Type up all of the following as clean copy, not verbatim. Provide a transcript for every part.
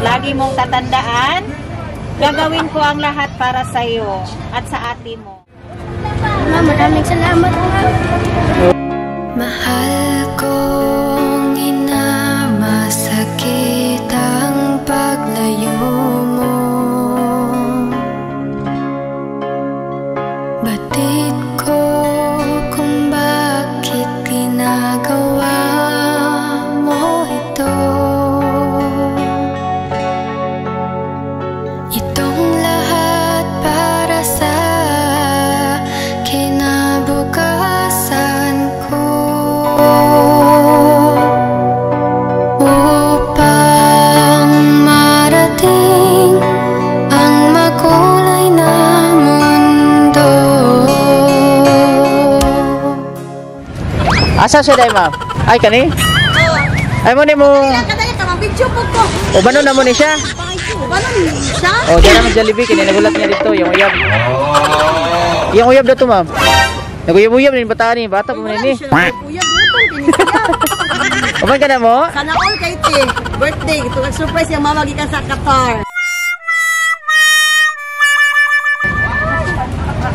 lagi mong tatandaan, gagawin ko ang lahat para sa iyo at sa ate mo. Ma, maraming salamat, ma. Mahal kong ina, masakit ang paglayo mo. Batid ko kung bakit ginagawa mo ito. Itong lahat para sa kinabukasan ko, upang marating ang makulay na mundo. Asa siya day, ma'am? Ay, kani? Ay, mo ni mo. Kadaya ka, video po ko. O, bano na mo ni siya? Ano siya? O, diyan naman Jollibee. Kini nagulat niya dito. Yung uyab. Yung uyab na to, ma'am. Naguyab-uyab ni bata ni. Bata pa man ni. Uyab lutong kini siya. Uman ka na mo? Sana all kay te. Birthday. Ito nag-surprise yung mama gikan sa Qatar.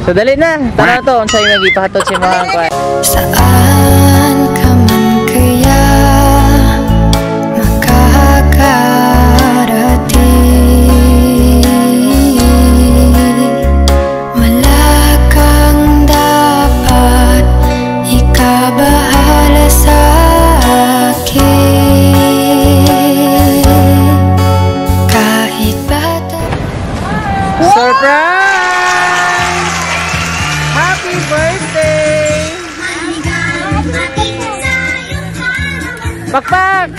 So, dali na. Tara na to. Unsa yung ipahatod sa mga kuwan. Saan ka man kaya makakarating? Wala kang dapat ikabahala sa akin. Kahit bata. Surprise! Happy birthday! Pakpak!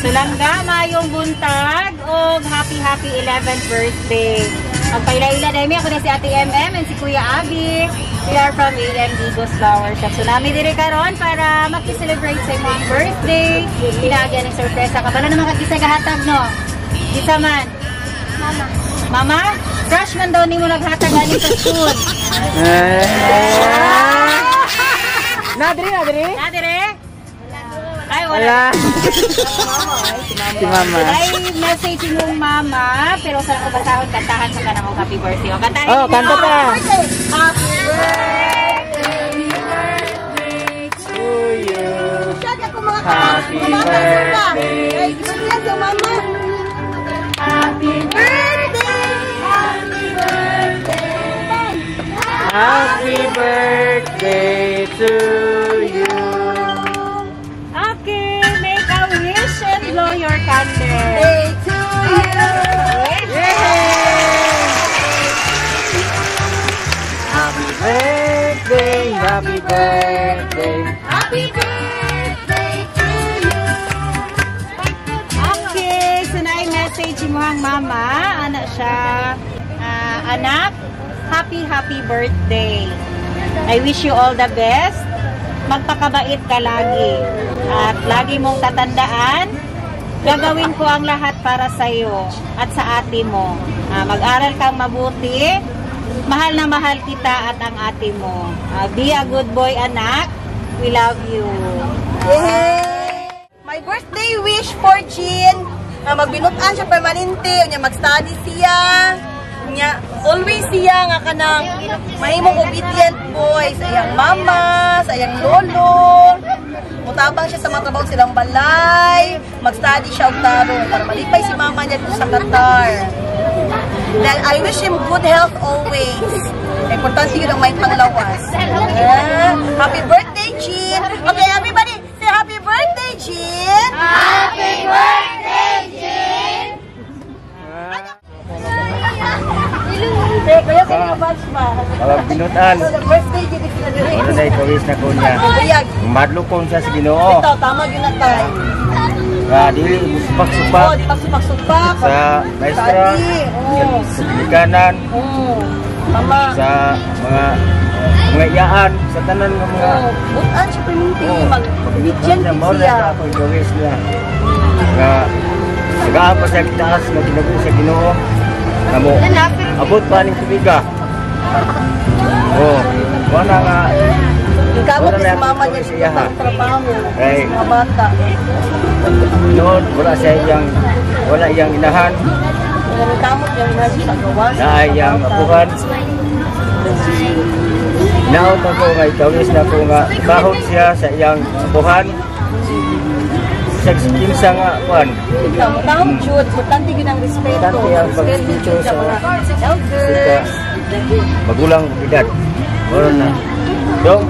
Sulangga, mayong buntag og happy happy 11th birthday. Magpailaila dahil ako na si Ate MM and si Kuya Abby. We are from AM Digos Flower Shop. So nami diri karon para maki-celebrate sa imong birthday. Pinaagyan ng sorpresa. Kabalo naman kag isa gahatag, no? Isa man. Mama. Mama? Crush man daw nimo naghatag ani sa school. Na diri, na diri. Na diri? Ay, wala. Wala. Si mama. Ay, message mong mama, pero sa ko basahon, kantahan sa kanang happy birthday. O, kantahin Oh, ninyo. kanta ta. Happy birthday To you. Siya ako mga Happy birthday. Ay, birthday sa mama. Happy birthday! Happy birthday! Happy birthday to you. Okay, make a wish and blow your candle. Day to you. Yay! Happy birthday, happy birthday. Happy birthday to you. Okay, so na message mo ang mama. Anak siya. Anak, happy happy birthday. I wish you all the best. Magpakabait ka lagi. At lagi mong tatandaan, gagawin ko ang lahat para sa iyo at sa ate mo. Mag-aral kang mabuti. Mahal na mahal kita at ang ate mo. Be a good boy, anak. We love you. Yay! My birthday wish for Jean, nga magbinutan siya permanente, unya mag-study siya. Unya always siya nga kanang mahimong obedient boy sa iyang mama, sa iyang lolo. Mutabang siya sa mga trabaho silang balay, mag-study siya og tarong para malipay si mama niya dito sa Qatar. Then I wish him good health always. Importante yun ang may panglawas. Happy birthday, Jean! Okay, everybody, say happy birthday, Jean! Happy birthday, Jean! Hey, kuya, sino batch ba? Mga binutan. So, the birthday, gid sila diri. Ano na ikawis na ko niya. Buyag. Madlukon siya sa Ginoo. Ito, tama gyud na tay. Nga dili musupak-supak Oh, di pagsupak-supak. sa maestra, Study. Oo. sa ginikanan, Oo. Tama. sa mga mga iyaan, sa tanan nga mga Oo. Butan siya perminti. Mag-obedient Siya, mao na siya. siya ako ikawis niya. Nga sagaan pa siya kitaas nga kinabuhi sa Ginoo. Namo abot pa ning tubiga. Oh, wala nga. Kamot Wala si na mama niya siya, sa ha. Trabaho. Kay Mga bata. Noon wala iyang inahan, Kamot niya nga siya sa gawas. Na iyang apuhan. Naot ako nga ikawis na ko nga bahot siya sa iyang apuhan. Sa kinsa nga kuan. Kamot jud, importante gyud ang respeto. Importante ang Respeto pag-respeto jud sa sa mga elders. Magulang ug edad. Moro na. Dong,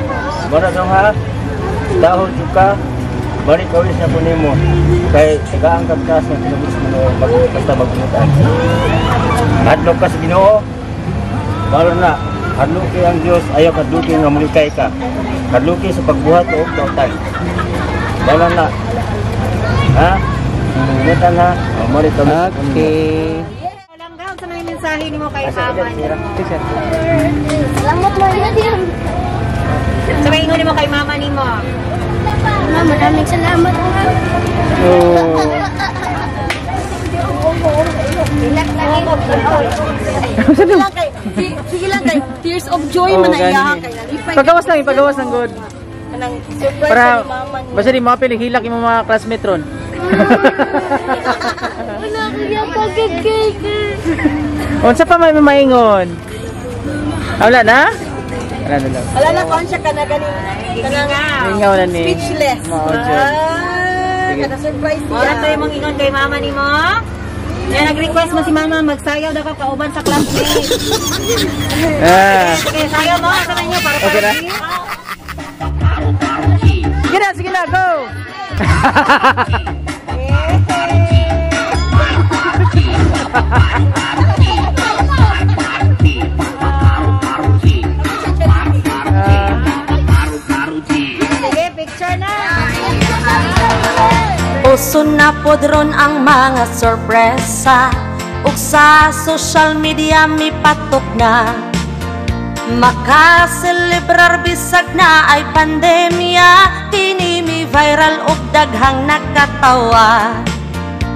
moro dong ha. Dahon jud ka. Balik kawis na ko nimo. Kay tagaan kag taas nga kinabuhi sa Ginoo mag basta magbunutan. Hadlok ka sa Ginoo. Moro na. Hadloki ang Dios, ayaw kadluki nga mulikay ka. Kadluki sa pagbuhat og dautan. Moro na. Ha? Bunutan ha. Oh, moro kawis na ko nimo. Okay. Langga, unsa may mensahe nimo kay mama nimo? Salamat, ma. Sa may ingon nimo kay mama nimo? Ma, maraming salamat, ma. Oh. Sige lang kay, sige lang kay, tears of joy Oh, man na iya gani. kay nalipay. Pagawas lang, ipagawas lang good. Kanang surprise Para ni mama niya. basta di mapili hilak imong mga classmate ron. Wala ko yung pagkakake. Unsa pa may maingon? Ah, wala na? Wala na lang. Wala na kuan siya kana ganing kanang Ingaw na ni. speechless. Mao jud. Ah, Sige. kana surprise siya. Wala tayo mong ingon kay mama nimo? Yan, nag-request mo si mama, magsayaw daw ka kauban sa classmate. Ah. Sige, sayaw mo, sa inyo para Okay na? Sige na, go! Sige, picture na. Uso na pod ron ang mga sorpresa ug sa social media mipatok na. Makaselebrar bisag na ay pandemya. Kini mi viral ug daghang nakatawa.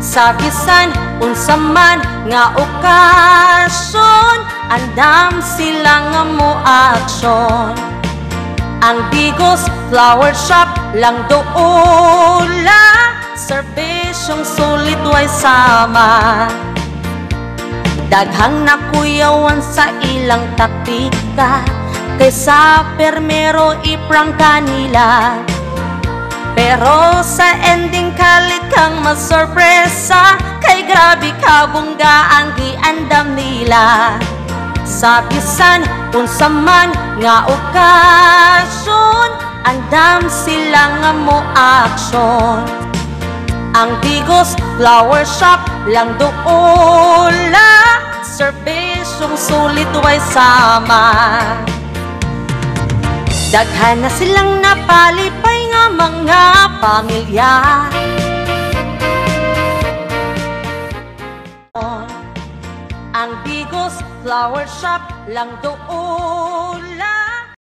Sa bisan unsa man nga okasyon, andam sila nga mo aksyon. Ang Digos Flower Shop lang doula, serbisyong sulit way sama. Daghang nakuyawan sa ilang taktika, kaysa permero iprangka nila. Pero sa ending kalit kang masorpresa, kay grabe kabungga ang giandam nila. Sa bisan unsa man nga okasyon, andam sila nga mo aksyon. Ang Digos Flower Shop lang doula, serbisyong sulit way sama. Daghan na silang napalipay nga mga pamilya. Ang Digos Flower Shop lang doon.